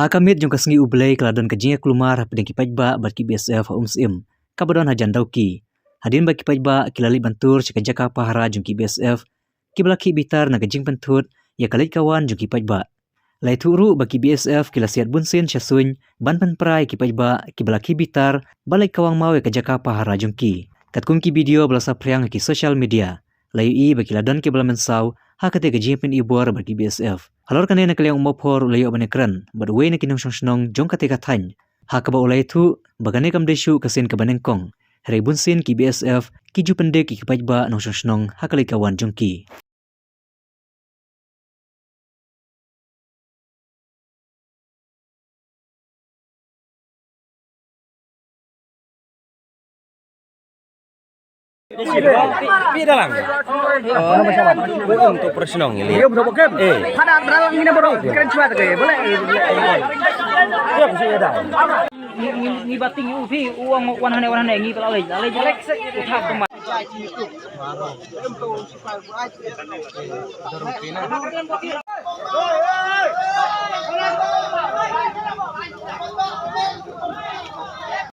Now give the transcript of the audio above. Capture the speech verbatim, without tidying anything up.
Ha ka miet jong ka sngi U Blei ka la don ka jingïaklumar hapdeng ki paidbah bad ki B S F ha Umsyiem, kaba don hajan Dawki. Hadien ba ki paidbah ki la leit ban tur sha ka jaka pahara jong ki B S F, kiba la khih bitar na ka jingpynthut ïa ka leit ka wan jong ki paidbah. La ïathuh ruh ba ki B S F ki la siat bunsien sha suiñ ban pynpra ïa ki paidbah kiba la khih bitar ban leit kawang maw ïa ka jaka pahara jong ki. Katkum ki video ba la saphriang ha ki social media, la ïohi ba ki la don kiba la mynsaw ha kata ka jingpynibor bad ki B S F. Halor kane, na ka liang u Mawphor u la ïoh ban ïakren bad uwei na ki nongshong shnong jong kata ka thaiñ, ha kaba u la ïathuh ba kane kam dei shuh ka sien kaba nyngkong, hynrei bunsien ki B S F ki ju pyndik ïa ki paidbah nongshong shnong ha ka leit ka wan jong ki. Pi dalang. Oh, untuk personong ini. Iya, berapa kem? Eh. Hada dalang ini baru keren cuat ke. Boleh. Ya, bisa ya dah. Ngi, ngi, ngi bating u phi, u ong wan hane, wan hane, ngi pala lei, lei jelek sek, u thap kembar.